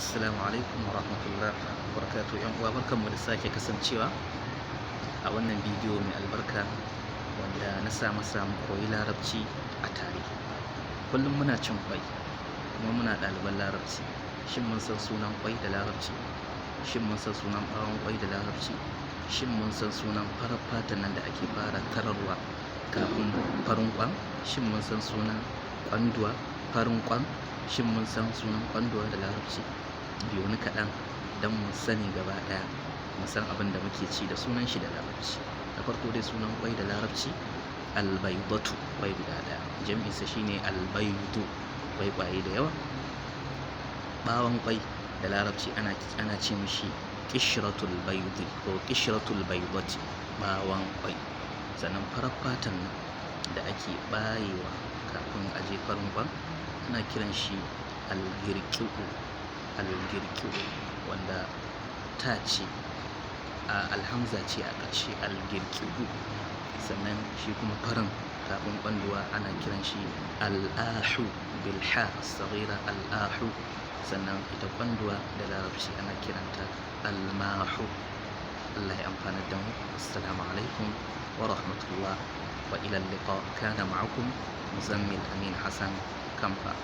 Assalamu alaikum wa rahmatullah wa barakatuh. Yan uwa, barkanmu da sake kasancewa a wannan bidiyo mai albarka wanda na sa masa "Mu koyi Larabci a tare". Kullum muna cin kwai kuma muna ɗaliban Larabci. Shin mun san sunan kwai da Larabci? Shin mun san sunan ɓawon kwai da Larabci? Shin mun san sunan farar fatan nan da ake fara tararwa kafin farin kwan? Shin mun san sunan kwanduwa, farin kwan? Shin mun san sunan kwanduwa da Larabci? Biyo ni kaɗan don mu sani gaba ɗaya, mu san abin da muke ci da sunan shi da Larabci. Na farko dai, sunan kwai da Larabci albaidatu, kwai guda ɗaya. Jam'insa shine albaidu, kwai kwaye da yawa. Ɓawon kwai da Larabci ana ce mishi qishratul baidi ko qishratul baidati, ɓawon kwai. Sannan farar fatan nan da ake ɓayewa kafin a je farin kwan ana kiran shi algirki'u, algirki'u, wanda ta ce a alhamza ce a ƙarshe, algirki'u. Sannan shi kuma farin kafin kwanduwa ana kiran shi al'ahu, bilha as-saghira, al'ahu. Sannan ita kwanduwa da Larabci ana kiranta almahu. Allah ya amfana da mu. Assalamu alaikum wa rahmatullah wa ila liqa. Kana ma'akum Muzammil Amin Hassan Kamfa.